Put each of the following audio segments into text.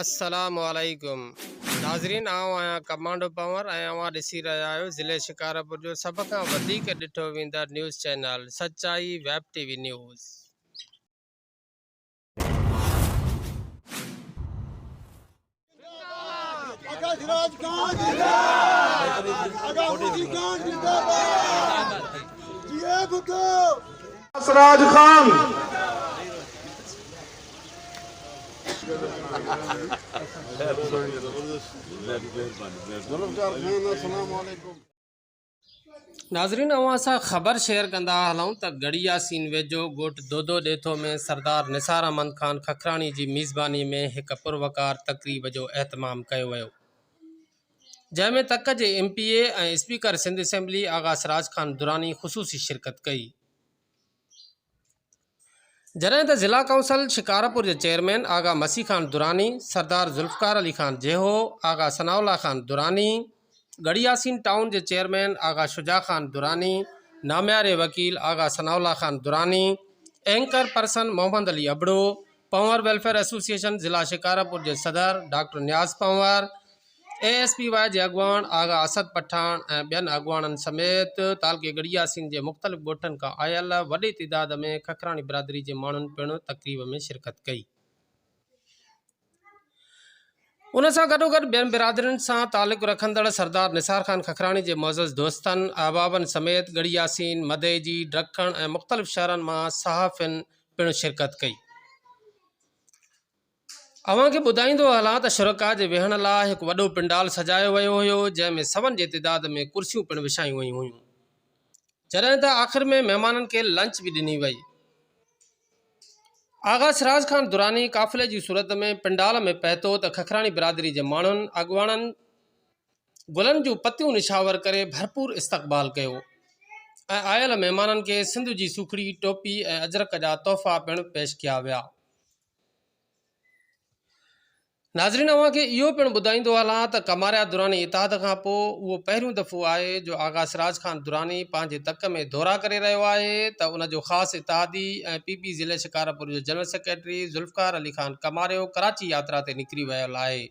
السلام عليڪم ناظرين آئون آهيان ڪمانڊو پنور ۽ اوهان ڏسي رهيا آهيو ضلعي شڪارپور جو سڀ کان وڌيڪ ڏٺو ويندڙ news channel Sachai web T V news. Siraj Khan. ناظرين اوهان سان خبر شيئر ڪندا هلون ته ڳڙهي ياسين ويجهو ڳوٺ دودو ڏيٿو ۾ سردار نثار احمد خان ککراڻي جي ميزباني ۾ هڪ پروقار تقريب جو اهتمام ڪيو ويو جنهن ۾ تڪ جي M P A ۽ speaker Sindh assembly Agha Siraj Khan Durrani خصوصي شرڪت ڪئي. جڏهن ته ضلع ڪائونسل شڪارپور جي چيئرمين آغا مسيح خان دراني، سردار ذوالفقار علي خان جيهو، آغا ثناء الله خان دراني، ڳڙهي ياسين ٽائون جي چيئرمين آغا شجاع خان دراني، نامياري وڪيل Agha Sana Ullah Khan Durrani, anchor person Muhammad Ali Abro, Panhwar welfare association ضلع شڪارپور جي صدر doctor Niaz Panhwar, A S P Y جي اڳواڻ آغا اسد پٺاڻ ۽ ٻين اڳواڻن سميت تعلقي ڳڙهي ياسين جي مختلف ڳوٺن کان آيل وڏي تعداد ۾ ککراڻي برادري جي ماڻهن پڻ تقريب ۾ شرڪت ڪئي. ان سان گڏوگڏ ٻين برادرين سان تعلق رکندڙ سردار نثار خان ککراڻي جي معزز دوستن، احبابن سميت ڳڙهي ياسين، مدئجي، ڊکڻ ۽ مختلف شهرن مان صحافين پڻ شرڪت ڪئي. اوهان کي ٻڌائيندو هلان ته شرڪاء جي ويهڻ لاء هڪ وڏو پنڊال سجايو ويو هيو، جنهن ۾ سون جي تعداد ۾ ڪرسيون پڻ وڇايون ويون هيون. جڏهن ته آخر ۾ مهمانن کي لنچ به ڏني وئي. آغا سراج خان دراني قافلي جي صورت ۾ پنڊال ۾ پهتو ته ککراڻي برادري جي ماڻهن، اڳواڻن گلن جون پتيون نڇاور ڪري ڀرپور استقبال ڪيو ۽ آيل مهمانن کي سنڌ جي سوکڙي، ٽوپي ۽ اجرڪ جا تحفا پڻ پيش ڪيا ويا. ناظرين اوهان کي اهو پڻ ٻڌائيندو هلان ته ڪماريا دراني اتحاد کان پوء اهو پهريون دفعو آهي جو آغا سراج خان دراني پنهنجي تڪ ۾ دورا ڪري رهيو آهي ته ان جو خاص اتحادي ۽ پي پي ضلعي شڪارپور جو جنرل سيڪريٽري ذوالفقار علي خان ڪماريو ڪراچي ياترا تي نڪري ويل آهي.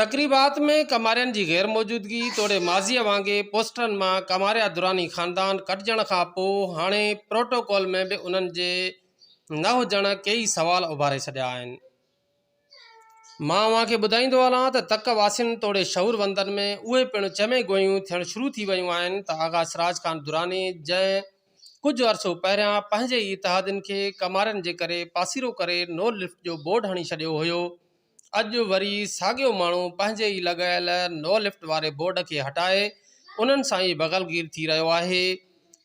تقريبات ۾ ڪمارين جي غير موجودگي توڙي ماضيء وانگي پوسٽرن مان ڪماريا دراني خاندان ڪٽجڻ کان پوء هاڻي پروٽوڪول ۾ به انهن جي نه هجڻ ڪيئي سوال اڀاري ڇڏيا آهن. مان اوهان کي ٻڌائيندو هلان ته تڪ واسين توڙي شعور وندن ۾ اهي پڻ چمي گويون ٿيڻ شروع ٿي ويون آهن ته آغا سراج خان دراني جنهن ڪجهه عرصو پهريان پنهنجي ئي اتحادين کي ڪمارين جي ڪري پاسيرو ڪري نو لفٽ جو بورڊ هڻي ڇڏيو هيو اڄ وري ساڳيو ماڻهو پنهنجي ئي لڳايل نو لفٽ واري بورڊ کي هٽائي انهن سان ئي بغلگير ٿي رهيو آهي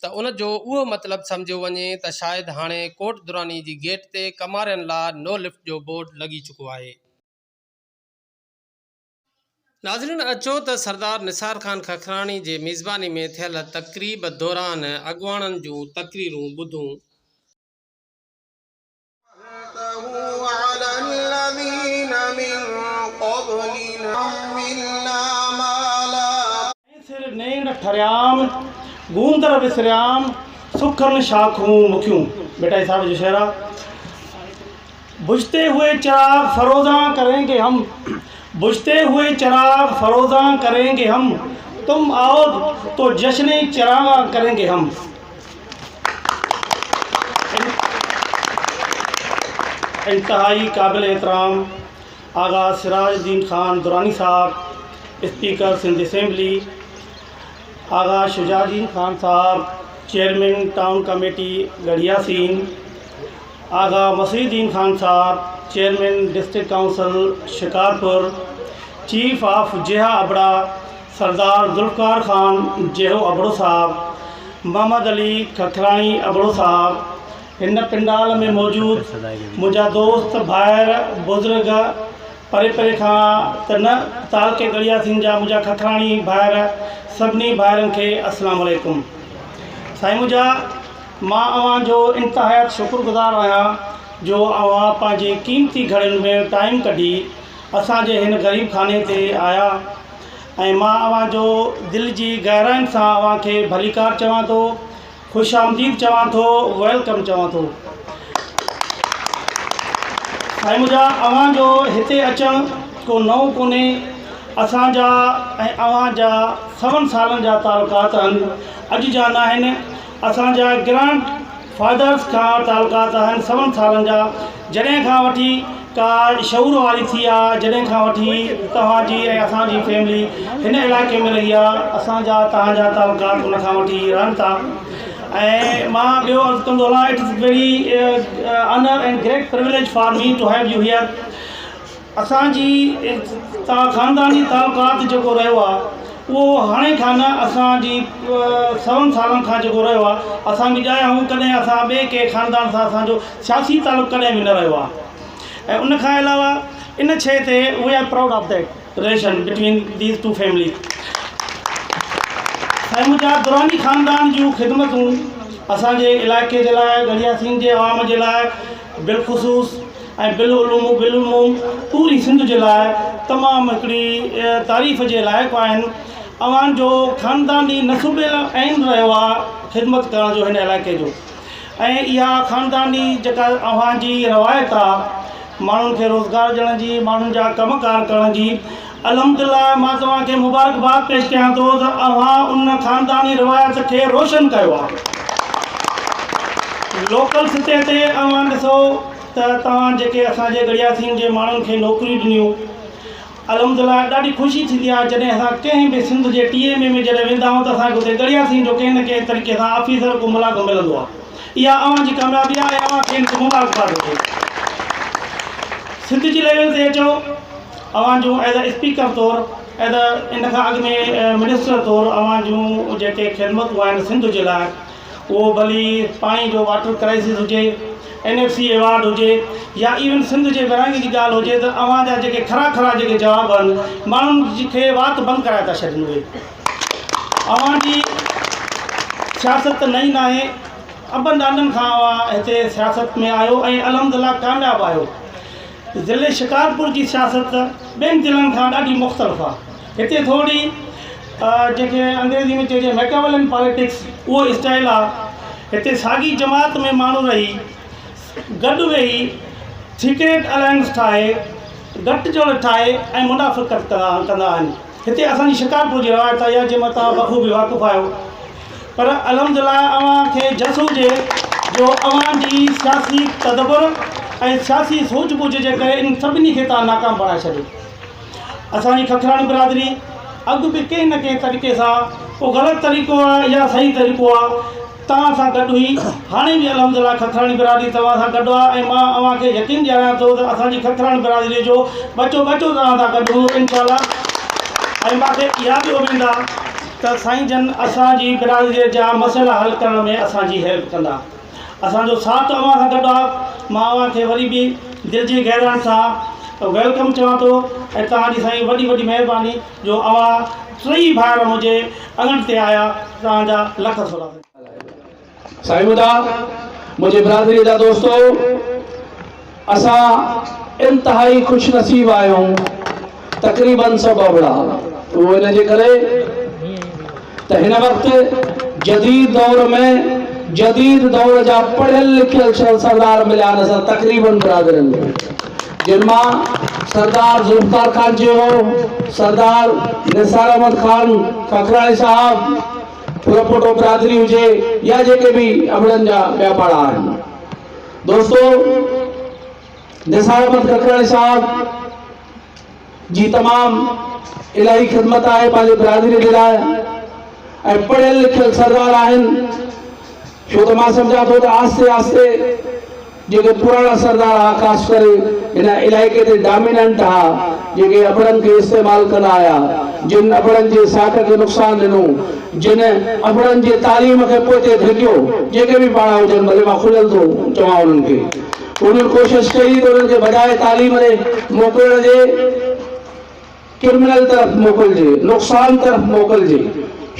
ته ان جو اهو مطلب سمجهيو وڃي ته شايد هاڻي ڪوٽ دراني جي گيٽ تي ڪمارين لاء نو لفٽ جو بورڊ لڳي چڪو آهي. ناظرين اچو ته سردار نثار خان ککراڻي جي ميزباني ۾ ٿيل تقريب دوران اڳواڻن جون تقريرون ٻڌون. سر نيڻ ٺريام، گوندر وسريام، سکن شاخون مکيون. ڀٽائي صاحب جو شعر آ. بجھتي هئي چراغ فروزان ڪرين گي هم، بجھتي هئي چراغ فروزان ڪرين گي هم، تم آئو تو جشن چراغان ڪرين گي هم. انتهائي قابل احترام آغا سراج الدين خان دراني صاحب، اسپيڪر سنڌ اسيمبلي، آغا شجاع الدين خان صاحب، چيئرمين ٽائون ڪميٽي ڳڙهياسين، آغا مسيح الدين خان صاحب، chairman district council Shikarpur, chief of Jiha Abra Sardar Zulfiqar Khan Jiho Abro صاحب، محمد علي ککراڻي ابڙو صاحب، هن پنڊال ۾ موجود منهنجا دوست، ڀائر، بزرگ، پري پري کان ته نه تعلقي ڳڙهياسين جا منهنجا ککراڻي ڀائر، سڀني ڀائرن کي السلام عليڪم. سائين منهنجا مان اوهان جو انتهايت شڪر گذار آهيان جو اوهان پنهنجي قيمتي گهڙين ۾ ٽائيم ڪڍي اسان جي هن غريب خاني تي آيا ۽ مان اوهان جو دل جي گهراين سان اوهان کي ڀليڪار چوان ٿو، خوش آمديد چوان ٿو، welcome چوان ٿو. سائين منهنجا اوهان جو هتي اچڻ ڪو نئون ڪونهي اسان جا ۽ اوهان جا سون سالن جا تعلقات آهن اڄ جا ناهن اسان جا گرانڊ فادرس کان تعلقات آهن سون سالن جا جڏهن کان وٺي ڪا شعور واري ٿي آ جڏهن کان وٺي توهان جي ۽ اسان جي فيملي هن علائقي ۾ رهي آ اسان جا توهان جا تعلقات ان کان وٺي رهن ٿا ۽ مان ٻيو عرض ڪندو هلان it is very honour and great privilege for me to have you here اسان جي خانداني تعلقات جيڪو رهيو آ اهو هاڻي کان نه اسان جي سون سالن کان جيڪو رهيو آ اسان به ڄايا آهيون ڪڏهن اسان ٻئي ڪنهن خاندان سان اسان جو سياسي تعلق ڪڏهن به نه رهيو آ ۽ ان کان علاوه ان شيء تي we are proud of that relation between these two families سائين منهنجا دراني خاندان جون خدمتون اسان جي علائقي جي لاء ڳڙهياسين جي عوام جي لاء بالخصوص ۽ بالعموم پوري سنڌ جي لاء تمام هڪڙي تعريف جي لائق آهن. اوهان جو خانداني نصب العين رهيو آ خدمت ڪرڻ جو هن علائقي جو ۽ اها خانداني جيڪا اوهان جي روايت آ ماڻهن کي روزگار ڏيڻ جي ماڻهن جا ڪم ڪار ڪرڻ جي الحمدلله مان توهان کي مبارڪباد پيش ڪيان ٿو ته اوهان ان خانداني روايت کي روشن ڪيو آ. لوڪل سطح تي اوهان ڏسو ته توهان جيڪي اسان جي ڳڙهياسين جي ماڻهن کي نوڪريون ڏنيون الحمدلله ڏاڍي خوشي ٿيندي آهي جڏهن اسان ڪنهن به سنڌ جي ٽي ايم اي ۾ جڏهن ويندا آهيون ته اسان کي اتي ڳڙهياسين جو ڪنهن نه ڪنهن طريقي سان آفيسر ڪو ملاقو ملندو آهي اها اوهان جي ڪاميابي آهي ۽ اوهان کي ان تي مبارڪباد هجي سنڌ جي ليول تي اچو اوهان جون ايز اي اسپيڪر طور ايز اي ان کان اڳ ۾ منسٽر طور اوهان جون جيڪي خدمتون آهن سنڌ جي لاء اهو ڀلي پاڻي جو واٽر ڪرائسز هجي، اين ايف سي ايوارڊ هجي يا ايون سنڌ جي ورهاڱي جي ڳالهه هجي ته اوهان جا جيڪي کرا کرا جيڪي جواب آهن ماڻهن کي وات بند ڪرائي ٿا ڇڏين اهي اوهان جي سياست نئين ناهي ابن ڏاڏن کان اوهان هتي سياست ۾ آهيو ۽ الحمدلله ڪامياب آهيو ضلعي شڪارپور جي سياست ٻين ضلعن کان ڏاڍي مختلف آهي. هتي ٿوري جنهن کي انگريزي ۾ چئجي ميڪاولين پاليٽڪس اهو اسٽائيل آهي. هتي ساڳي جماعت ۾ ماڻهو رهي گڏ ويهي سيڪريٽ الائنس ٺاهي گٺ جوڙ ٺاهي ۽ منافقت ڪندا آهن. هتي اسان جي شڪارپور جي روايت آهي جنهن مان توهان بخوبي واقف آهيو. پر الحمدلله اوهان کي جس هجي جو اوهان جي سياسي تدبر ۽ سياسي سوجهه ٻوجهه جي ڪري انهن سڀني کي توهان ناڪام بڻائي ڇڏيو. اسان جي ککراڻي برادري اڳ به ڪنهن نه ڪنهن طريقي سان ڪو غلط طريقو آهي يا صحيح طريقو آهي توهان سان گڏ هئي هاڻي به الحمدلله ککراڻي برادري توهان سان گڏ آهي ۽ مان اوهان کي يقين ڏياريان ٿو ته اسان جي ککراڻي برادري جو ٻچو ٻچو توهان سان گڏ هوندو انشاء الله ۽ مان کي اها به اميد آهي ته سائين جن اسان جي برادري جا مسئلا حل ڪرڻ ۾ اسان جي هيلپ ڪندا. اسان جو ساٿ اوهان سان گڏ آ. مان اوهان کي وري به دل جي گهراين سان welcome چوان ٿو ۽ توهان جي سائين وڏي وڏي مهرباني جو اوهان ٽئي ڀائر منهنجي اڱڻ تي آيا توهان جا لک ٿورا. سائين منهنجا منهنجي برادري جا دوستو اسان انتهائي خوش نصيب آهيون تقريبن سڀ ابڙا اهو ان جي ڪري ته هن وقت جديد دور ۾ جديد دور جا پڙهيل لکيل سردار مليا آهن اسان تقريبن برادرين ۾ جن مان سردار ذوالفقار خان چيهو سردار نثار احمد خان ککراڻي صاحب ڦرپوٽو برادري هجي يا جيڪي به ابڙن جا ٻيا پاڙا آهن دوستو نثار احمد ککراڻي صاحب جي تمام الاهي خدمت آهي پنهنجي برادري جي لاء ۽ پڙهيل لکيل سردار آهن ڇو ته مان سمجهان ٿو ته آهستي آهستي جيڪي پراڻا سردار ها خاص ڪري هن علائقي تي ڊاميننٽ ها جيڪي ابڙن کي استعمال ڪندا آيا جن ابڙن جي ساک کي نقصان ڏنو جن ابڙن جي تعليم کي پوئتي ڌڪيو جيڪي به پاڙا هجن ڀلي مان کليل ٿو چوان انهن کي انهن ڪوشش ڪئي ته انهن کي بجاء تعليم ڏي موڪلڻ جي ڪرمنل طرف موڪلجي، نقصان طرف موڪلجي،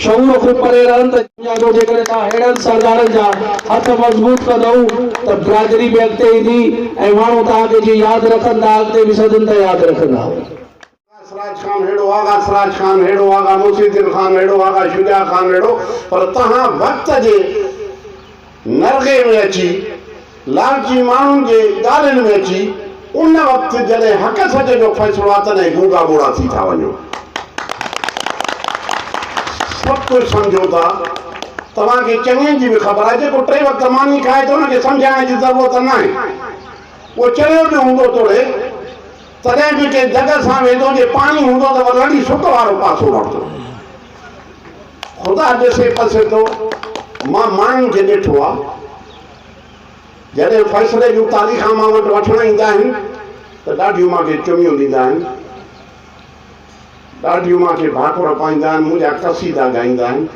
شعور کان پري رهن ته سمجهان ٿو جيڪڏهن توهان ههڙن سردارن جا هٿ مضبوط ڪندؤ ته برادري به اڳتي ايندي ۽ ماڻهو توهان کي جيئن ياد رکن ٿا اڳتي به صدين تائين ياد رکندا. آغا سراج خان ههڙو، آغا سراج خان ههڙو، آغا موسي الدين خان ههڙو، آغا شجاع خان ههڙو، پر توهان وقت جي نرغي ۾ اچي، لالچي ماڻهن جي ڳالهين ۾ اچي، ان وقت جڏهن حق سچ جو فيصلو آ تڏهن گونگا ٻوڙا ٿي ٿا وڃو. سڀ ڪجهه سمجهو ٿا. توهان کي چڱين جي به خبر آهي. جيڪو ٽي وقت ماني کائي ٿو ان کي سمجهائڻ جي ضرورت ناهي. اهو چريو به هوندو توڙي تڏهن به ڪنهن دڳ سان ويندو جي پاڻي هوندو ته وري لڙي سڪ وارو پاسو وٺندو. خدا ڏسي پسي ٿو. مان ماڻهن کي ڏٺو آ. جڏهن فيصلي جون تاريخان مان وٽ وٺڻ ايندا آهن ته ڏاڍيون مان کي چميون ڏيندا آهن، ڏاڍيون مان کي ڀاڪر پائيندا آهن، منهنجا قصيدا ڳائيندا آهن.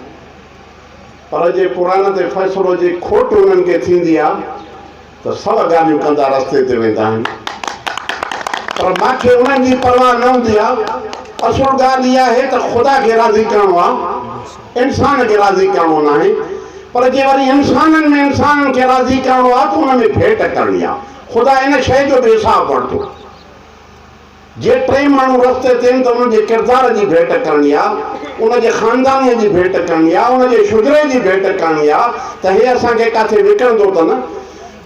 پر جي قرآن تي فيصلو جي کوٽ انهن کي ٿيندي آ ته سو ڳالهيون ڪندا رستي تي ويندا آهن. پر مان کي انهن جي پرواهه نه هوندي آ. اصل ڳالهه اها آهي ته خدا کي راضي ڪرڻو آ. انسان کي راضي ڪرڻو ناهي پر جي وري انسانن ۾ انسانن کي راضي ڪرڻو آ ته ان ۾ ڀيٽ ڪرڻي آ. خدا ان شيء جو به حساب وٺندو. جي ٽي ماڻهو رستي تي آهن ته انهن جي ڪردار جي ڀيٽ ڪرڻي آ، ان جي خاندانيء جي ڀيٽ ڪرڻي آ، ان جي شجري جي ڀيٽ ڪرڻي آ ته هي اسان کي ڪاٿي وڪڻندو ته نه،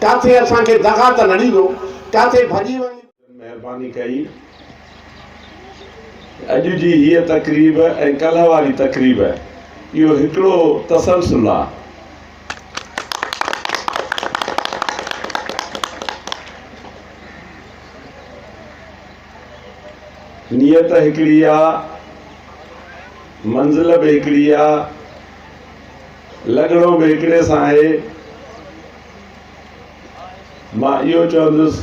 ڪاٿي اسان کي دغا ته نه ڏيندو، ڪاٿي ڀڄي وڃي. مهرباني ڪئي. اڄ جي هيء تقريب ۽ ڪلهه واري تقريب اهو هڪڙو تسلسل آ. نيت هڪڙي آ، منزل به هڪڙي آ، لڳڻو به هڪڙي سان آهي. مان اهو چوندس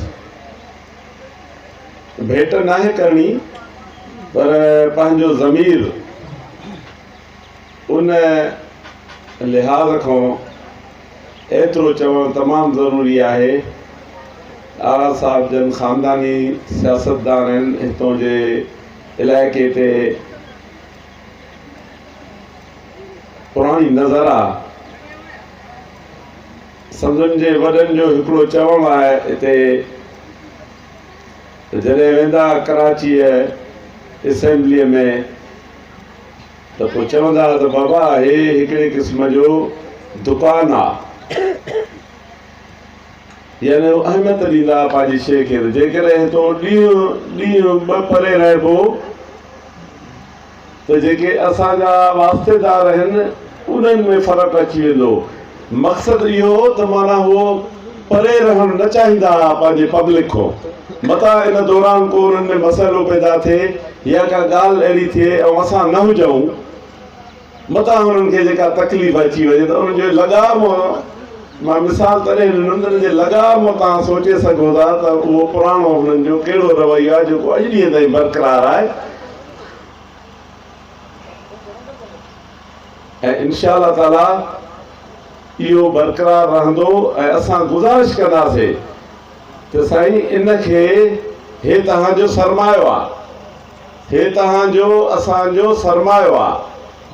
ڀيٽ ناهي ڪرڻي پر پنهنجو ضمير ان لحاظ کان ايترو چوڻ تمام ضروري آهي آغا صاحب جن خانداني سياستدان آهن هتون جي علائقي تي پراڻي نظر آ سندن جي وڏن جو هڪڙو چوڻ آهي هتي ته جڏهن ويندا ڪراچيء اسيمبليء ۾ ته پوء چوندا ته بابا هي هڪڙي قسم جو دڪان آ يعني هو اهميت ڏيندا پنهنجي شيء کي ته جيڪڏهن هتو ڏينهن ڏينهن ٻه پري رهبو ته جيڪي اسان جا واسطيدار آهن انهن ۾ فرق اچي ويندو. مقصد اهو هو ته معنيٰ هو پري رهڻ نه چاهيندا ها پنهنجي پبلڪ کان متان ان دوران ڪو انهن ۾ مسئلو پيدا ٿئي يا ڪا ڳالهه اهڙي ٿئي ۽ اسان نه هجون متان انهن کي جيڪا تڪليف اچي وڃي ته انهن جو لڳاء مان مثال تڏهن ڏنم ته ان جي لڳاء مان توهان سوچي سگهو ٿا ته اهو پراڻو هنن جو ڪهڙو رويو آهي جيڪو اڄ ڏينهن تائين برقرار آهي. ۽ انشاء الله تعالي اهو برقرار رهندو ۽ اسان گذارش ڪنداسين ته سائين ان کي هي توهان جو سرمايو آ هي توهان جو اسان جو سرمايو آ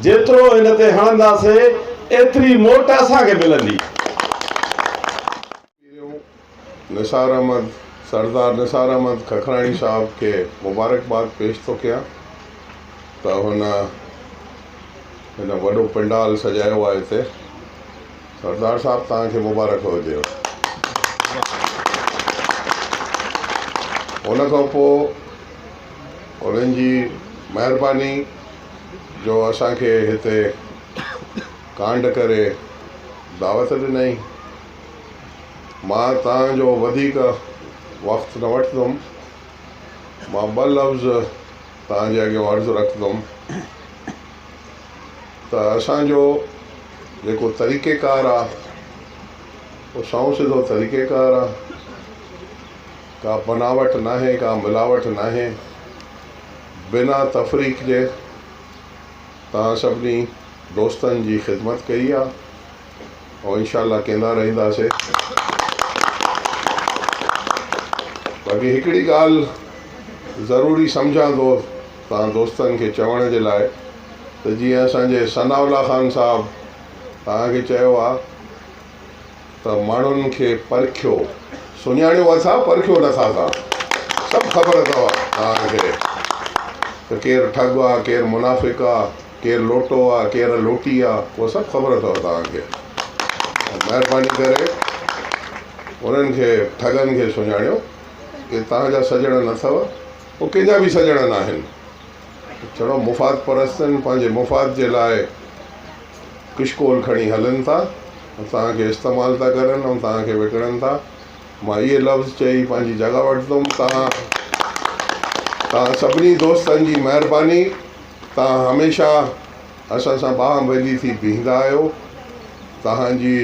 جيترو هن تي هڻنداسين ايتري موٽ اسان کي ملندي. نثار احمد سردار نثار احمد ککراڻي صاحب کي مبارڪباد پيش ٿو ڪيان ته هن هن وڏو پنڊال سجايو آهي هتي سردار صاحب توهان کي مبارڪ هجي ان کان پوء انهن جي مهرباني جو اسان کي هتي ڪانڊ ڪري دعوت ڏنائين مان توهان جو وڌيڪ وقت نه وٺندم. مان ٻه لفظ توهان جي اڳيان عرض رکندم ته اسان جو جيڪو طريقيڪار آ اهو سنئون سڌو طريقيڪار آ ڪا بناوٽ ناهي ڪا ملاوٽ ناهي بنا تفريق جي توهان سڀني دوستن جي خدمت ڪئي آ. ۽ انشاء الله ڪندا رهنداسي باقي هڪڙي ڳالهه ضروري سمجهان ٿو توهان دوستن کي چوڻ جي لاء ته جيئن اسان جي ثناء الله خان صاحب توهان کي چيو آ ته ماڻهن کي پرکيو سڃاڻيو اٿا پرکيو نٿا توهان سڀ خبر اٿو توهان کي ته ڪير ٺڳ آ ڪير منافق آ ڪير لوٽو آ ڪير لوٽي آ اها سڀ خبر اٿو توهان کي مهرباني ڪري انهن کي ٺڳن کي سڃاڻيو. ڪي توهان جا سڄڻ نه اٿو، هو ڪنهن جا به سڄڻ ناهن. ڇڙو مفاد پرست آهن، پنهنجي مفاد جي لاء ڪشڪول کڻي هلن ٿا ۽ توهان کي استعمال ٿا ڪرن ۽ توهان کي وڪڻن ٿا. مان اهي لفظ چئي پنهنجي جڳهه وٺندم. توهان توهان سڀني دوستن جي مهرباني. توهان هميشه اسان سان ٻانهن ٻيلي ٿي بيهندا آهيو. توهان جي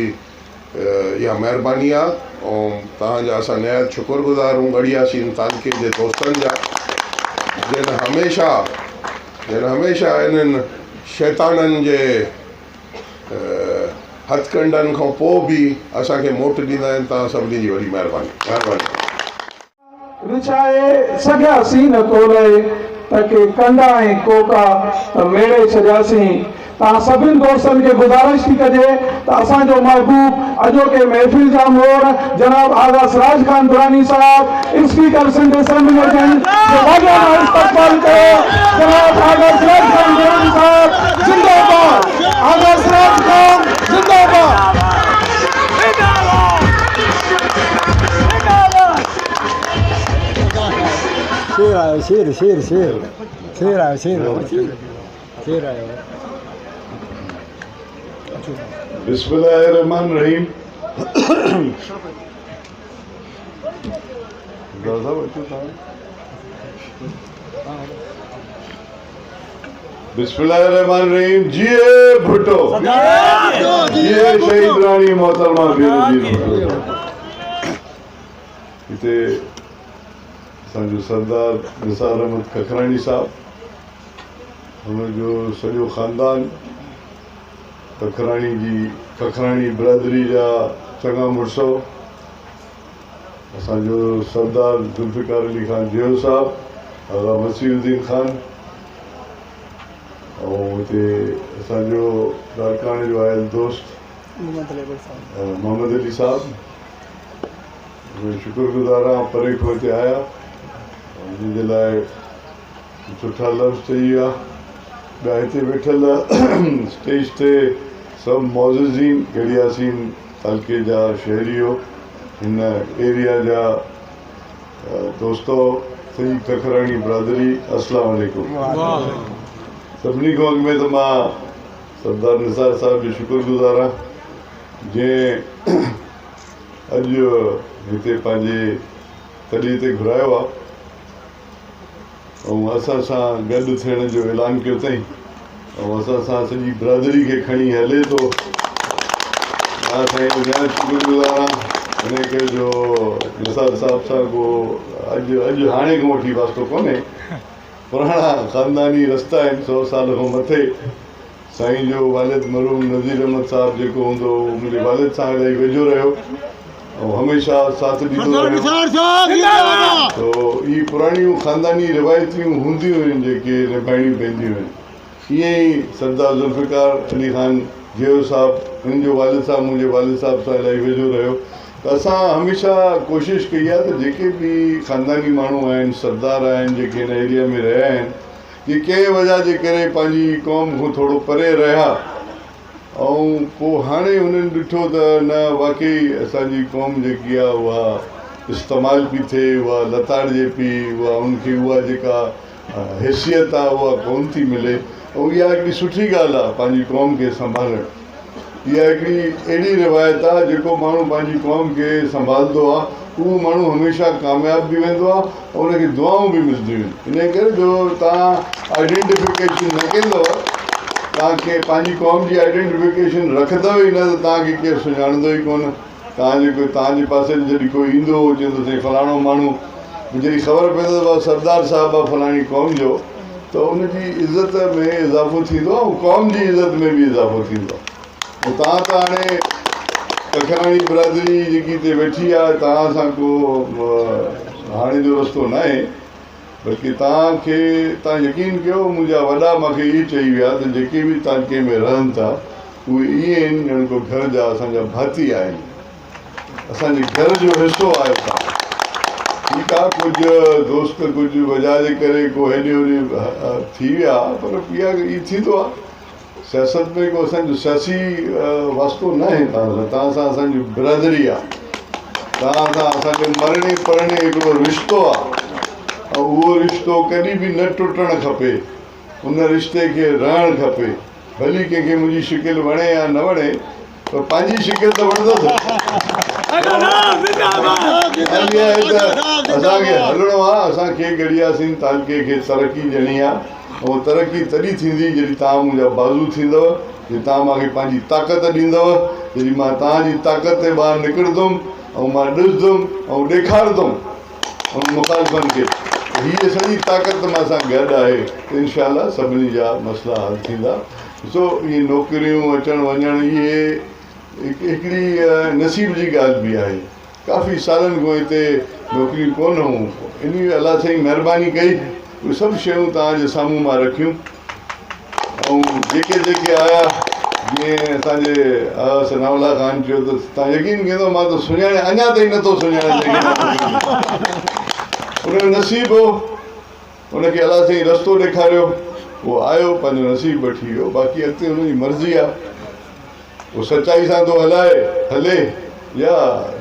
اها مهرباني آ ۽ توهان جا اسان نهايت شڪر گذار آهيون ڳڙهي ياسين تعلقي جي دوستن جا جن هميشه جن هميشه انهن شيطانن جي هٿڪنڊن کان پوء به اسان کي موٽ ڏيندا آهن توهان سڀني جي وڏي مهرباني مهرباني. وڇائي سگهياسين نه تولئي ته ڪي ڪنڊا ۽ ڪوڪا ته ميڙي ڇڏياسين. توهان سڀن دوستن کي گذارش ٿي ڪجي ته اسان جو محبوب اڄوڪي محفل جا مور جناب آغا سراج خان دراني صاحب اسپيڪر سنڌ اسيمبليء جن جو واڳيانه استقبال ڪيو جناب آغا سراج خان دراني صاحب زنده باد آغا سراج خان زنده باد. شير آيو شير شير شير شير آيو شير شير آيو. بسم الله الرحمن الرحيم. بسم الله الرحمن الرحيم. جيئي ڀٽو، جيئي شهيد راڻي محترمه بينظير ڀٽو. هتي اسان جو سردار نثار احمد ککراڻي صاحب، هن جو سڄو خاندان، ککراڻي جي ککراڻي برادري جا چڱا مڙس، اسان جو سردار ذوالفقار علي خان جيو صاحب، آغا مسيح الدين خان ۽ هتي اسان جو لاڙڪاڻي جو آيل دوست محمد علي صاحب، شڪر گذار آهيان پري کان هتي آيا ۽ جن جي لاء سٺا لفظ چئي ويا. ٻيا هتي ويٺل اسٽيج تي سڀ معززين ڳڙهي ياسين تعلقي جا شهريو، هن ايريا جا دوستو، سڄي ککراڻي برادري، السلام عليڪم. سڀني کان اڳ ۾ ته مان سردار نثار صاحب جو شڪر گذار آهيان جنهن اڄ هتي پنهنجي تڏي تي گهرايو آهي ۽ اسان سان گڏ ٿيڻ جو اعلان ڪيو اٿائين ۽ اسان سان سڄي برادري کي کڻي هلي ٿو. مان سائين جو نهايت شڪر گذار آهيان ان ڪري جو نثار صاحب سان ڪو اڄ اڄ هاڻي کان وٺي واسطو ڪونهي، پراڻا خانداني رستا آهن، سو سال کان مٿي. سائين جو والد مرحوم نذير احمد صاحب جيڪو هوندو هو منهنجي والد سان الاهي ويجهو رهيو ۽ هميشه ساٿ ڏيندو رهيو. تو اهي پراڻيون خانداني روايتيون هونديون آهن جيڪي نڀائڻيون پونديون آهن. ائين ئي سردار ذوالفقار علي خان جيئو صاحب هن جو والد صاحب منهنجي والد صاحب سان الاهي ويجهو رهيو ته اسان هميشه ڪوشش ڪئي آهي ته جيڪي به خانداني ماڻهو آهن سردار آهن جيڪي هن ايريا ۾ رهيا آهن جي ڪنهن وجه جي ڪري پنهنجي قوم کان ٿورو پري رهيا ۽ پوء هاڻي هنن ڏٺو ته نه واقعي اسان جي قوم جيڪي آهي اها استعمال پئي ٿئي، اها لتاڙجي پئي، اها ان کي اها جيڪا حيثيت آهي اها ڪونه ٿي ملي ۽ اها هڪڙي سٺي ڳالهه آهي پنهنجي قوم کي سنڀالڻ. اها هڪڙي اهڙي روايت آهي جيڪو ماڻهو پنهنجي قوم کي سنڀالندو آهي اهو ماڻهو هميشه ڪامياب به ويندو آهي ۽ ان کي دعائون به ملنديون آهن. انهي ڪري جو توهان آئيڊينٽيفڪيشن نه ڪندؤ، توهان کي پنهنجي قوم جي آئيڊينٽيفڪيشن رکندؤ ئي نه ته توهان کي ڪير سڃاڻندو ئي ڪونه. توهان جي ڪوئي توهان جي پاسي ۾ جڏهن ڪوئي ايندو هو چوندو سائين فلاڻو ماڻهو جڏهن خبر پوندو ته سردار صاحب آهي فلاڻي قوم جو ته ان جي عزت ۾ اضافو ٿيندو آهي ۽ قوم جي عزت ۾ به اضافو ٿيندو آهي. توهان ته هاڻي ککراڻي برادري جيڪي هتي ويٺي آهي توهان سان ڪو هاڻي جو رستو ناهي بلڪه توهان کي توهان يقين ڪيو منهنجا وڏا مان کي اهي چئي ويا ته جيڪي به تعلقي ۾ رهن ٿا اهي ائين آهن ڄڻ ڪو گهر جا اسان جا ڀاتي آهن اسان جي گهر جو حصو آهيو توهان. ٺيڪ آهي ڪجهه دوست ڪجهه وجهه جي ڪري ڪو هيڏي هوڏي ٿي ويا پر اها ائين ٿيندو آهي سياست ۾ ڪو اسان جو سياسي واسطو ناهي توهان سان، توهان سان اسان جي برادري آهي. توهان سان اسان جو مرڻي پرڻي هڪڙو رشتو آ ۽ اهو رشتو ڪڏهن به نه ٽٽڻ کپي. ان رشتي کي رهڻ کپي. ڀلي ڪنهن کي منهنجي شڪل وڻي يا نه وڻي پر پنهنجي شڪل ته وڻندس. ڳالهه اها آهي ته اسان کي هلڻو آ، اسان کي ڳڙهياسين تعلقي کي ترقي ڏيڻي آ ۽ اها ترقي تڏهن ٿيندي جڏهن توهان منهنجا بازو ٿيندؤ، جڏهن توهان مان کي پنهنجي طاقت ڏيندؤ، جڏهن مان توهان جي طاقت تي ٻاهر نڪرندم ۽ مان ڏسندم ۽ ڏيکارندم. انهن مخالفن کي ته هيء سڄي طاقت مان سان گڏ آهي ته انشاء الله سڀني جا مسئلا حل ٿيندا. ڏسو اهي نوڪريون اچڻ وڃڻ اهي هڪڙي نصيب جي ڳالهه به آهي. ڪافي سالن کان هتي نوڪريون ڪونه هيون انهي الله سائين مهرباني ڪئي اهي سڀ شيون توهان جي سامهون مان رکيون. ۽ جيڪي جيڪي آيا جيئن اسان جي آغا ثناء الله خان چيو ته تان يقين ڪندو مان ته سڃاڻي اڃا تائين نٿو سڃاڻان جنهن کي مان ان جو نصيب هو ان کي الله سائين رستو ڏيکاريو اهو آيو پنهنجو نصيب وٺي ويو باقي اڳتي ان جي مرضي آهي اهو سچائي سان ٿو هلائي هلي يا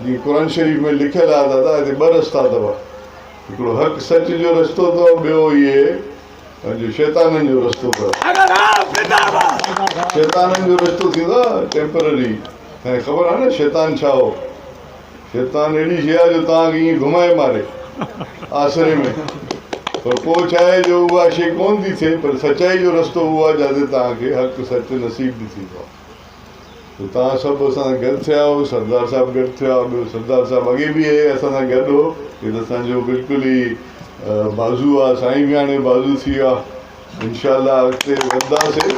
جيئن قرآن شريف ۾ لکيل آهي دادا هتي ٻه رستا اٿو هڪڙو حق سچ جو رستو اٿو ٻيو اهي پنهنجو شيطانن جو رستو اٿو. شيطانن جو رستو ٿيندو آهي ٽيمپرري. توهان کي خبر آهي نه شيطان ڇا هو؟ شيطان اهڙي شيء آهي جو توهان کي ائين گهمائي ماري آسري ۾ پر پوء ڇا آهي جو اها شيء ڪونه ٿي ٿئي پر سچائي جو رستو اهو آهي جاتي توهان کي حق سچ نصيب به ٿيندو آهي. ته توهان سڀ اسان سان گڏ ٿيا آهيو، سردار صاحب گڏ ٿيو آهي، ٻيو سردار صاحب اڳي به اسان سان گڏ هو، هي ته اسان جو بلڪل ئي بازو آهي، سائين به هاڻي بازو ٿي ويو آهي، انشاء الله اڳتي وڌنداسين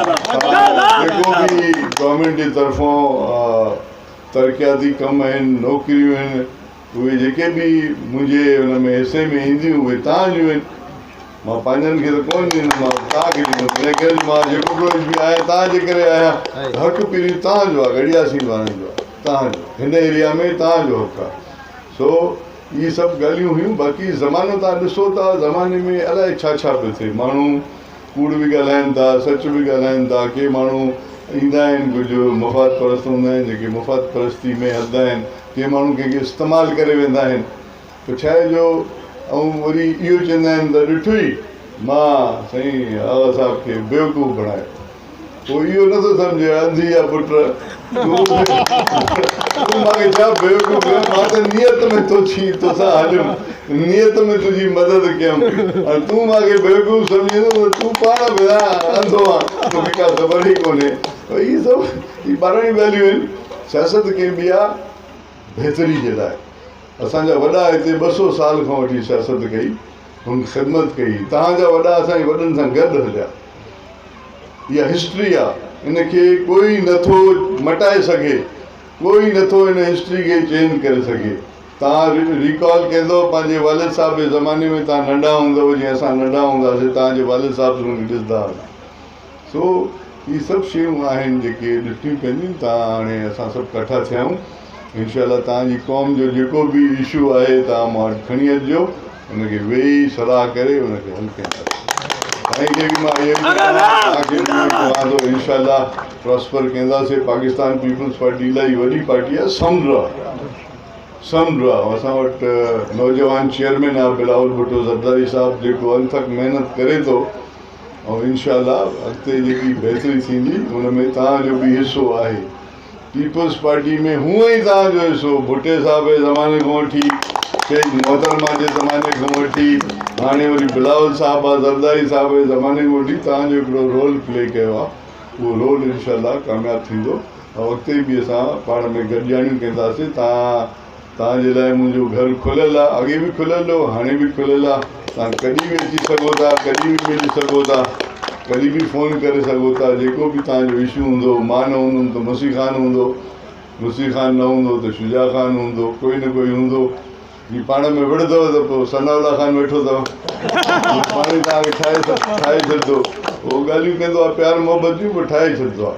جيڪو به گورنمينٽ جي طرفان ترقياتي ڪم آهن، نوڪريون آهن، اهي جيڪي به منهنجي ان ۾ حصي ۾ اينديون اهي توهان جون آهن. مان پنهنجن کي ته ڪونه ڏيندم، مان توهان کي ڏيندم. ان ڪري جو مان جيڪو ڪجهه به آهيان توهان جي ڪري آهيان. حق پهرين توهان جو آهي، ڳڙهياسين وارن جو آهي، توهان جو. هن ايريا ۾ توهان جو حق آهي. سو اهي سڀ ڳالهيون هيون. باقي زمانو توهان ڏسو ٿا، زماني ۾ الائي ڇا ڇا پيو ٿئي. ماڻهو ڪوڙ به ڳالهائن ٿا، سچ به ڳالهائن ٿا. ڪي ماڻهو ايندا آهن، ڪجهه مفاد پرست هوندا آهن، جيڪي مفاد پرستي ۾ هلندا آهن. ڪي ماڻهو ڪنهن کي استعمال ڪري ويندا آهن. پوء ڇا آهي جو ۽ وري اهو چوندا آهن ته ڏٺوئي مان سائين آغا صاحب کي بيوقوف بڻايو. پوء اهو نه ٿو سمجهي انڌي جا پٽ تون مان کي ڇا بيوقوف ڪيو مان ته نيت ۾ توڇي توسان هليم نيت ۾ تنهنجي مدد ڪيم ۽ تون مان کي بيوقوف سمجهين ٿو ته تون پاڻ به انڌو آن توکي ڪا خبر ئي ڪونهي. اهي سڀ اهي ٻاراڻيون ڳالهيون آهن سياست ڪئبي آهي بهتري جي لاء. اسان جا وڏا هتي 200 سال کان وٺي سياست ڪئي، هن خدمت ڪئي، توهان جا وڏا اسان جي وڏن سان گڏ هليا. اها هسٽري آ، ان کي ڪوئي نه ٿو مٽائي سگهي، ڪوئي نه ٿو ان هسٽري کي چينج ڪري سگهي. توهان ريڪال ڪندؤ پنهنجي والد صاحب جي زماني ۾ توهان ننڍا هوندؤ، جيئن اسان ننڍا هونداسين توهان جي والد صاحب هن کي ڏسندا هئاسين. سو اهي سڀ شيون آهن جيڪي ڏسڻيون پونديون توهان هاڻي اسان سڀ ڪٺا ٿيا آهيون انشاء الله توهان جي قوم جو جيڪو به اشو آهي توهان مون وٽ کڻي اچجو ان کي ويهي صلاح ڪري ان کي حل ڪنداسين سائين کي به مان اهو ئي چوان توهان کي به اهو چوان ٿو انشاء الله پراسپر ڪنداسين پاڪستان پيپلز پارٽي الاهي وڏي پارٽي آهي سمنڊ آهي سمنڊ آهي اسان وٽ نوجوان چيئرمين آهي بلاول ڀٽو زرداري صاحب جيڪو انٿڪ محنت ڪري ٿو ۽ انشاء الله اڳتي جيڪي بهتري ٿيندي ان ۾ توهان جو به حصو آهي. پيپلز پارٽي ۾ هونء ئي توهان جو حصو ڀٽي صاحب جي زماني کان وٺي شهيد محترمه جي زماني کان وٺي هاڻي وري بلاول صاحب زرداري صاحب جي زماني کان وٺي توهان جو هڪڙو رول پلي ڪيو آهي اهو رول انشاء الله ڪامياب ٿيندو ۽ اڳتي به اسان پاڻ ۾ گڏجاڻيون ڪنداسين توهان توهان جي لاء منهنجو گهر کليل آ، اڳي به کليل هو، هاڻي به کليل آ، توهان ڪڏهن به اچي سگهو ٿا، ڪڏهن به ملي سگهو ٿا، ڪڏهن به فون ڪري سگهو ٿا، جيڪو به توهان جو اشو هوندو، مان نه هوندم ته مسيح خان هوندو، مسيح خان نه هوندو ته شجاع خان هوندو، ڪوئي نه ڪوئي هوندو، جي پاڻ ۾ وڙهندؤ ته پوء ثناء الله خان ويٺو اٿو، پاڻ ئي توهان کي ٺاهي ٺاهي ڇڏندو، اهو ڳالهيون ڪندو آ پيار محبت جون پوء ٺاهي ڇڏندو آ.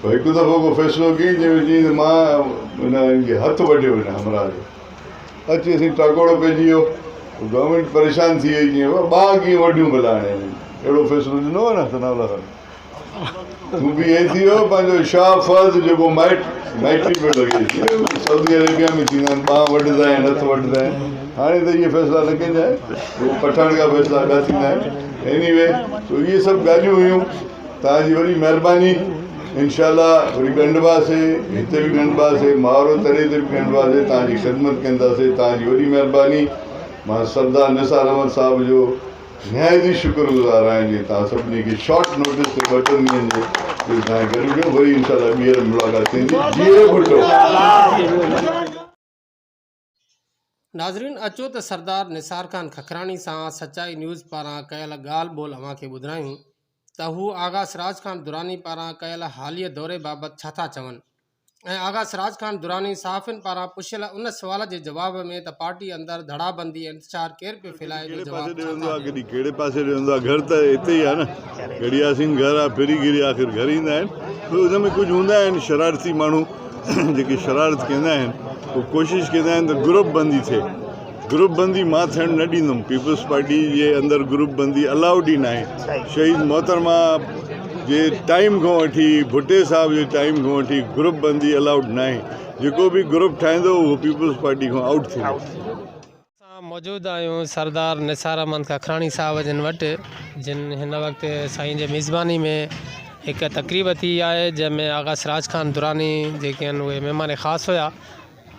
پوء هڪ دفعو ڪو فيصلو ڪيائين جنهن ۾ چيائين ته مان هن کي هٿ وڍيو هن همراهه جو اچي اسين ٽاڪوڙو پئجي ويو گورنمينٽ پريشان ٿي وئي چيائين بابا ٻانهن ڪيئن وڍيون ڀلا هاڻي اهڙو فيصلو ڏنو آهي نه ثناء الله خان تون به ائين ٿي ويو پنهنجو شاهه فهد جيڪو مائٽ مائٽي پيو لڳي سعودي عربيا ۾ ٿيندا آهن ٻانهن وڍندا آهن هٿ وڍندا آهن هاڻي ته اهي فيصلا نه ڪندا آهن اهو پٺاڻ کان فيصلا ٻيا ٿيندا آهن ايني وي سو اهي سڀ ڳالهيون هيون توهان جي وڏي مهرباني انشاء الله وري ڳنڍباسي هتي به ڳنڍباسي مارو تري تي به ڳنڍباسي توهان جي خدمت ڪنداسي توهان جي وڏي مهرباني مان سردار نثار احمد صاحب جو نهايت ئي شڪر گذار آهيان جي توهان سڀني کي شارٽ نوٽس تي ٻه ٽن ڏينهن جي جو توهان گڏ ڪيو وري انشاء الله ٻيهر ملاقات ٿيندي جيئي ڀٽو. ناظرين اچو ته سردار نثار خان ککراڻي سان سچائي نيوز پاران ڪيل ڳالهه ٻولهه اوهان کي ٻڌرايون ته هو آغا سراج خان دراني پاران ڪيل حاليه دوري بابت ڇا ٿا چون. ۽ آغا سراج خان دراني صحافين پاران پڇيل ان سوال جي جواب ۾ ته پارٽي اندر ڌڙابندي ۽ انتشار ڪير پيو ڦهلائي جو ڪهڙي پاسي جواب ڏي ڇا ويندو ٿا آ ڏين. ڪڏهن ڪهڙي پاسي ڏي ويندو آ گهر ته اتي ئي آ نه گڙياسين گهر آ ڦري گهري آخر گهر ايندا آهن پوء ان ۾ ڪجهه هوندا آهن شرارتي ماڻهو جيڪي شرارت ڪندا آهن پوء ڪوشش ڪندا آهن ته گروپ بندي ٿئي گروپ بندي مان ٿيڻ نه ڏيندم پيپلز پارٽي جي اندر گروپ بندي الائوڊ ئي ناهي شهيد محترمه جي ٽائيم کان وٺي ڀٽي صاحب جي ٽائيم کان وٺي گروپ بندي الائوڊ ناهي جيڪو به گروپ ٺاهيندو اهو پيپلز پارٽي کان آئوٽ ٿيندو. اسان موجود آهيون سردار نثار احمد ککراڻي صاحب جن وٽ جن هن وقت سائين جي ميزباني ۾ هڪ تقريب ٿي آهي جنهن ۾ آغا سراج خان دراني جيڪي آهن اهي مهمان خاص هيا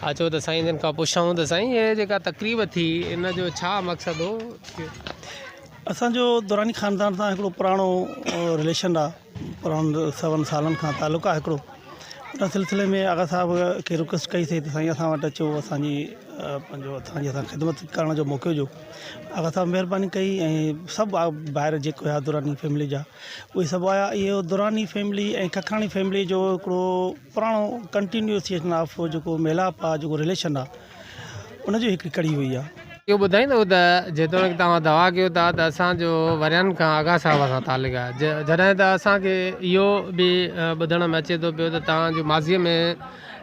اچو ته سائين جن کان پڇون ته سائين هي جيڪا تقريب ٿي ان جو ڇا مقصد هو؟ اسان جو دراني خاندان سان هڪڙو پراڻو رليشن آ پراڻن سون سالن کان تعلق آ هڪڙو ان سلسلي ۾ آغا صاحب کي رڪويسٽ ڪئي سي ته سائين اسان وٽ اچو اسان جي پنهنجو اسان جي سان خدمت ڪرڻ جو موقعو ڏيو آغا صاحب مهرباني ڪئي ۽ سڀ ڀائر جيڪو هيا دراني فيملي جا اهي سڀ آيا اهو دراني فيملي ۽ ککراڻي فيملي جو هڪڙو پراڻو ڪنٽينيوسيشن آف جيڪو ميلاپ آ جيڪو رليشن آ ان جي هڪڙي ڪڙي هئي آ. اهو ٻڌائيندو ته جيتوڻيڪ توهان دعويٰ ڪيو ٿا ته اسان جو ورهين کان آغا صاحب سان تعلق آهي جڏهن ته اسان کي اهو به ٻڌڻ ۾ اچي ٿو پيو ته توهان جون ماضي ۾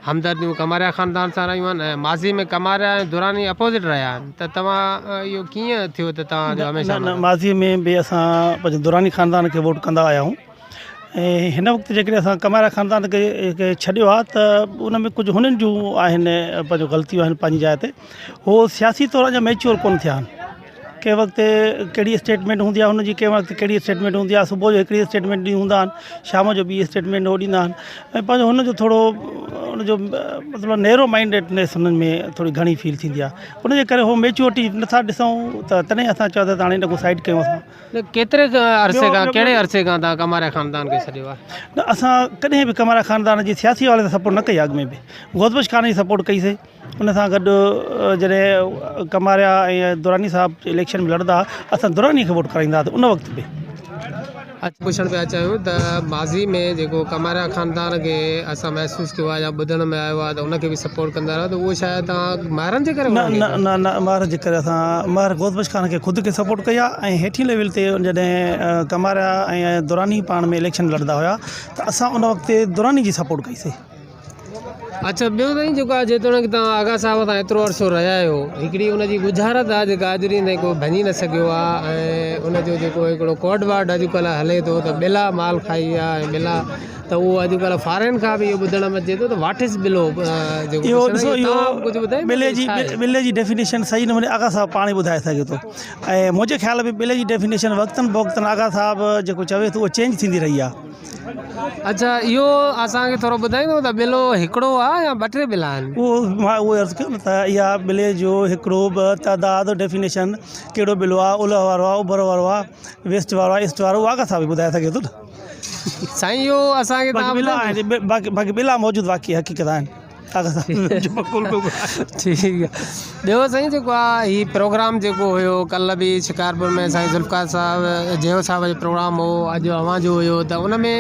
همدرديون ڪماريا خاندان سان رهيون آهن ۽ ماضي ۾ ڪماريا ۽ دراني اپوزٽ رهيا آهن ته توهان اهو ڪيئن ٿيو ته توهان جو هميشه نه نه ماضي ۾ به اسان پنهنجي دراني خاندان کي ووٽ ڪندا آيا آهيون ۽ هن وقت جيڪڏهن اسان ڪماريا خاندان کي ڇڏيو آهي ته ان ۾ ڪجهه هنن جون آهن پنهنجو غلطيون آهن پنهنجي جاء تي هو سياسي طور اڃا ميچوئر ڪونه ٿيا آهن ڪنهن وقت ڪهڙي اسٽيٽمينٽ هوندي آهي هن جي ڪنهن وقت ڪهڙي اسٽيٽمينٽ هوندي آهي صبح جو هڪڙي اسٽيٽمينٽ ڏينهن هوندا آهن شام جو ٻي اسٽيٽمينٽ هو ڏيندا آهن ۽ پنهنجو هن جو ٿورو ان جو مطلب نيرو مائنڊيڊنيس هنن ۾ ٿوري گهڻي فيل ٿيندي آهي ان جي ڪري هو ميچوئرٽي نٿا ڏسون ته تڏهن اسان چيو ته هاڻي هن کي سائيڊ ڪيون اسان نه ڪيتري عرصي کان ڪهڙي عرصي کان توهان ڪماريا خاندان کي ڇڏيو آهي؟ نه اسان ڪڏهن به ڪماريا خاندان جي سياسي حوالي سان سپورٽ نه ڪئي آهي اڳ ۾ به غوث بخش خان جي سپورٽ ڪئي سي ان سان گڏ جڏهن ڪماريا ۽ دراني صاحب اليڪشن ۾ لڙندا هئا اسان دراني کي ووٽ ڪرائيندا هئاسين ان وقت به. اچ پڇڻ پيا چاهيون ته ماضي ۾ جيڪو ڪماريا خاندان کي اسان محسوس ڪيو آهي يا ٻڌڻ ۾ آيو آهي ته ان کي به سپورٽ ڪندا رهيا ته اهو شايد توهان ماهرن جي ڪري نه نه نه نه ماهرن جي ڪري اسان ماهر غوث بخش خان کي خود کي سپورٽ ڪئي آهي ۽ هيٺين ليول تي جڏهن ڪماريا ۽ دراني پاڻ ۾ اليڪشن لڙندا هيا ته اسان ان وقت دراني جي سپورٽ ڪئي سي. اڇا ٻيو سائين جيڪو آهي جيتوڻيڪ توهان آغا صاحب سان ايترو عرصو رهيا آهيو هڪڙي ان جي ڳجهارت آهي جيڪا اڄ ڏينهن تائين ڪو ڀڃي نه سگهيو آهي ۽ ان جو جيڪو هڪڙو ڪوڊ ورڊ اڄڪلهه هلي ٿو ته ٻلا مال کائي ويا ۽ ٻلا ته اهو اڄڪلهه فارين کان به اهو ٻڌڻ ۾ اچي ٿو ته واٽ از ٻلو جيڪو اهو ڏسو اهو ڪجهه ٻڌائيندو ٻلي جي ٻلي جي ڊيفينيشن صحيح نموني آغا صاحب پاڻ ئي ٻڌائي سگهي ٿو ۽ منهنجي خيال ۾ ٻلي جي ڊيفينيشن وقتن بوقتن آغا صاحب جيڪو چوي ٿو اهو چينج ٿيندي رهي آهي. اڇا اهو اسان کي ٿورو ٻڌائيندو ته ٻلو هڪڙو آ يا ٻه ٽي ٻلا آهن؟ اهو مان اهو عرض ڪيو نه ته اها ٻلي جو هڪڙو ٻه تعداد ڊيفينيشن ڪهڙو ٻلو آ اولهه وارو آ اوڀر وارو آ ويسٽ وارو آ ايسٽ وارو اهو آغا صاحب ئي ٻڌائي سگهي ٿو نه. سائين اهو اسان کي باقي ٻلا آهن باقي ٻلا موجود واقعي حقيقت آهن. ٺيڪ آ ٻيو سائين جيڪو آ هي پروگرام جيڪو هيو ڪلهه به شڪارپور ۾ سائين ذوالفقار صاحب جيئو صاحب جو پروگرام هو اڄ اوهان جو هيو ته ان ۾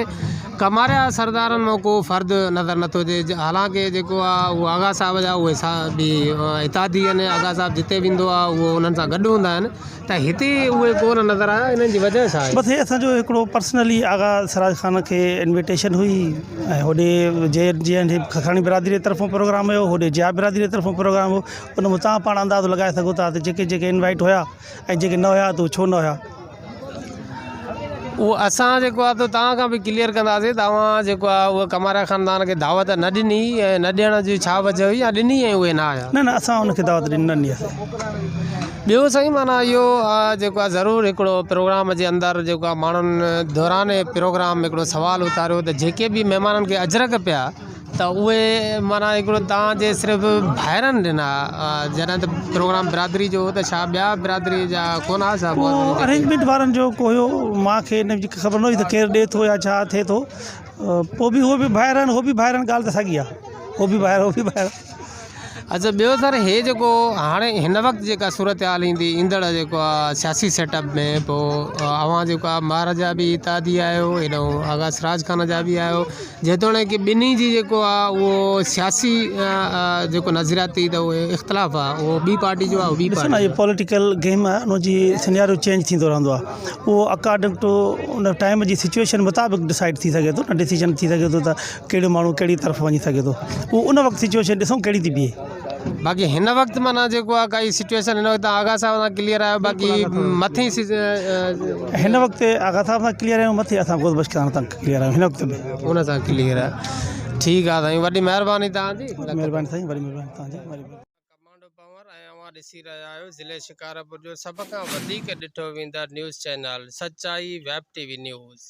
ڪماريا سردارن مان ڪو فرد نظر نٿو اچي حالانڪه جيڪو آ اهو آغا صاحب جا اهي به اتحادي آهن آغا صاحب جتي ويندو آ اهو انهن سان گڏ هوندا آهن ته هتي اهي ڪو نه نظر آيا انهن جي وجهه ڇا آهي؟ بس هي اسان جو هڪڙو پرسنلي آغا سراج خان کي انويٽيشن هئي ۽ هوڏي جي جي اين ککاڻي برادري جي طرفون پروگرام هيو هوڏي جيا برادري جي طرفون پروگرام هو ان مان توهان پاڻ اندازو لڳائي سگهو ٿا ته جيڪي جيڪي انوائيٽ هيا ۽ جيڪي نه هيا ته هو ڇو نه هيا. اهو اسان جيڪو آهي ته توهان کان به ڪليئر ڪنداسين ته اوهان جيڪو آهي اهو ڪماريا خاندان کي دعوت نه ڏني ۽ نه ڏيڻ جي ڇا وجه هئي يا ڏني ۽ اهي نه آيا. نه نه اسان ان کي دعوت ڏني نه ڏني آهي. ٻيو سائين معنيٰ اهو جيڪو آهي ضرور هڪڙو پروگرام جي اندر جيڪو آهي ماڻهن دوران پروگرام هڪڙو سوال اٿاريو ته جيڪي به مهمانن کي اجرڪ پيا ته اهي معنيٰ هڪڙو توهان جي صرف ڀائرن ڏنا جڏهن ته پروگرام برادري جو هو ته ڇا ٻيا برادري جا ڪونه ها ڇا اهو ارينجمينٽ وارن جو ڪو هيو مان کي ان جي خبر نه هئي ته ڪير ڏي ٿو يا ڇا ٿئي ٿو پوء به هو به ڀائر آهن هو به ڀائر آهن ڳالهه ته ساڳي آهي هو به ڀائر هو به ڀائر. اچا ٻيو سر هي جيڪو هاڻي هن وقت جيڪا صورتحال ايندي ايندڙ جيڪو آ سياسي سيٽ اپ ۾ پو اوهان جيڪو آ مهر جا به اتحادي آهيو هيڏو آغا سراج خان جا به آهيو جيتوڻيڪ ٻنهي جي جيڪو آ اهو سياسي جيڪو نظرياتي ته اهي اختلاف آ اهو ٻي پارٽي جو آ اهو ٻي ڏسو نه پارٽي هي پوليٽيڪل گيم آ ان جي سيناريو چينج ٿيندو رهندو آ اهو اڪارڊنگ ٽو ان ٽائيم جي سچوئيشن مطابق ڊسائيڊ ٿي سگهي ٿو نه ڊسيزن ٿي سگهي ٿو ته ڪهڙو ماڻهو ڪهڙي طرف وڃي سگهي ٿو اهو ان وقت سچوئيشن ڏسون ڪهڙي ٿي بيهي. باقي هن وقت معنيٰ جيڪو آ ڪائي سچوئيشن هن وقت آغا صاحب سان ڪليئر آهيو باقي مٿي هن وقت آغا صاحب سان ڪليئر آهيون مٿي اسان غوث بخش خان سان ڪليئر آهيون هن وقت به ان سان ڪليئر آهي ٺيڪ آ سائين وڏي مهرباني توهان جي مهرباني سائين وڏي مهرباني توهان جي. ڪمانڊو پنهور ۽ اوهان ڏسي رهيا آهيو ضلعي شڪارپور جو سڀ کان وڌيڪ ڏٺو ويندڙ نيوز چينل سچائي ويب ٽي وي نيوز.